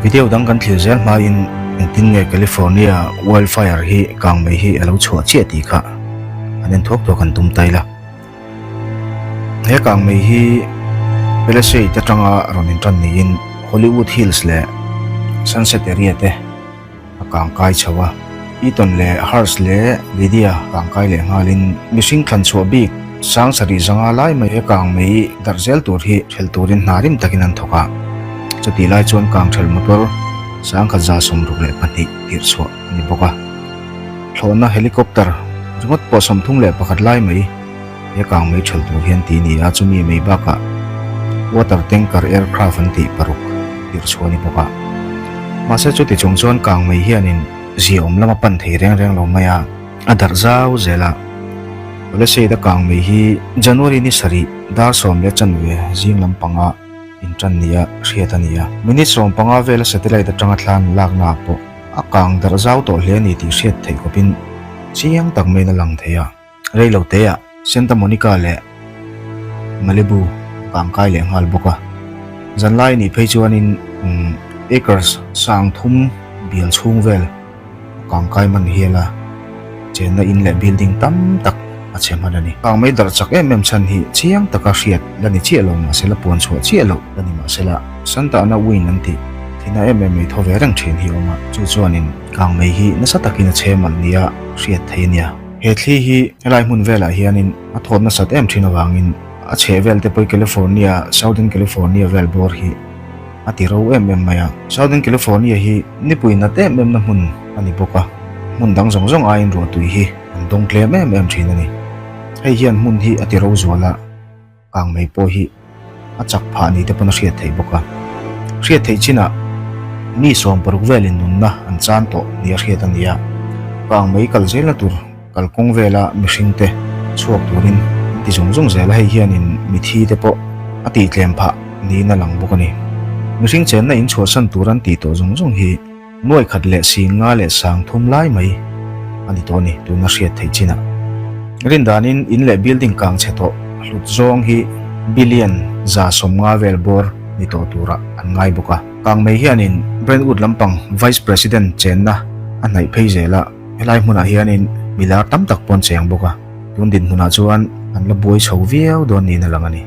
Video dang kan thlir zel hmain engtin nge California wildfire hi kang mai hi a lo chhuah chiah tih kha an en thuak thuak an tum ta ila. He kang mai hi Palisade atanga rawn intan niin Hollywood Hills leh Sunset area te a kang kai chho a. Eaton leh Hurst leh Lydia kang kai leh nghalin mihring thlan chhuah bik sang sarih zanga lai mai he kang mai darh zel tur hi hrelh turin hna rim takin an thawk a. Chutih lai chuan kang hrelh motor 1162 tirh chhuah a ni bawk a. Thlawhna helicopter ringawt pawh 31 lai mai he kang mai hrelh tur hian tih a ni a, chumi mai bakah water tanker aircraft an tih paruk tirh chhuah a ni bawk a. Mahse chuti chung chuan kang mai hianin ziaawm lama pan thei reng reng lo mai a, a darh zau zel a. Palisade a kang mai hi January ni sarih dar sawm leh chanve zing lampanga intan nia hriat a ni a. Minute 15 vela satellite atanga thlan lakna ah pawh a kang darh zau tawh hle a ni tih hriat theih khawpin chiang tak maiin a lang thei a. Reilo teah Santa Monica leh Malibu kang kai leh nghal bawk a. Zanlai nih phei chuanin acres 3000 bial chhung vel a kang kai man hial a, chenna in leh building tam tak a chhe hman a ni. Kang mai darh chak em em chhan hi chiang taka hriat la ni chiah lo mahsela puan chhuah chiah loh la ni mahsela Santa Ana Wind an tih thina em em mai thaw ve reng thin hi a awm a, chu chuanin kang mai hi nasa takin a chhe malh nia hriat thei a nia. He thli hi helai hmun velah hianin a thawt nasat em thin avangin a chheh vel te pawh California, Southern California vel bawr hi a ti ro em em mai a. Southern California hi nipui nat em em na hmun a ni bawk a, hmun dang zawng zawng aiin ruahtui hi an dawng tlem em em thin a ni. Hei hian hmun hi a ti ro zual a. Kang mai pawh hi a chak phah ni te pawn a hriat theih bawk a. Hriat theih chinah mi 60 velin nunna an chan tawh ni a hriat a ni a. Kang mai kal zelna tur kalkawng vela mihring te chhuak turin an ti zung zung zel a, hei hianin mithi te pawh a tihtlem phah niin a lang bawk a ni. Mihring chenna inchhuahsan tur an tih tawh zung zung hi Nuai khat leh 50 leh 30 lai mai a ni tawh a ni tuna hriat theih chinah. Rindanin in leh building kang chhe tawh hlut zawng hi billion 150 vel bawr ni tawh turah an ngai bawk a. Kang mai hianin Brentwood lampang Vice President chenna a hnaih phei zel a, helai hmunah hianin milar tam tak pawh an cheng bawk a. Tun dinhmunah chuan an la buai chho viau dawn niin a lang a ni.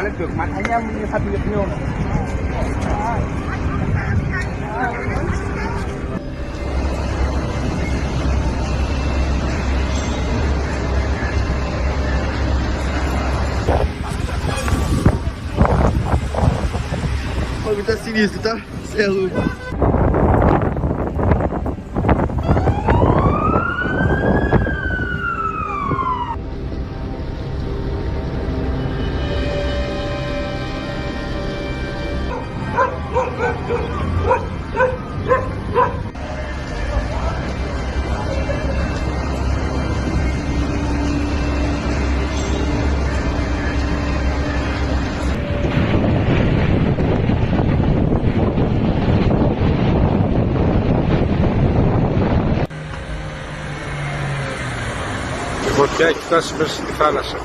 gọi lên trước mặt anh em thật nghiệp nhiều. O bagulho tá sinistro, tá? Cê é louco. Η φωτιά έχει φτάσει μέσα στη θάλασσα.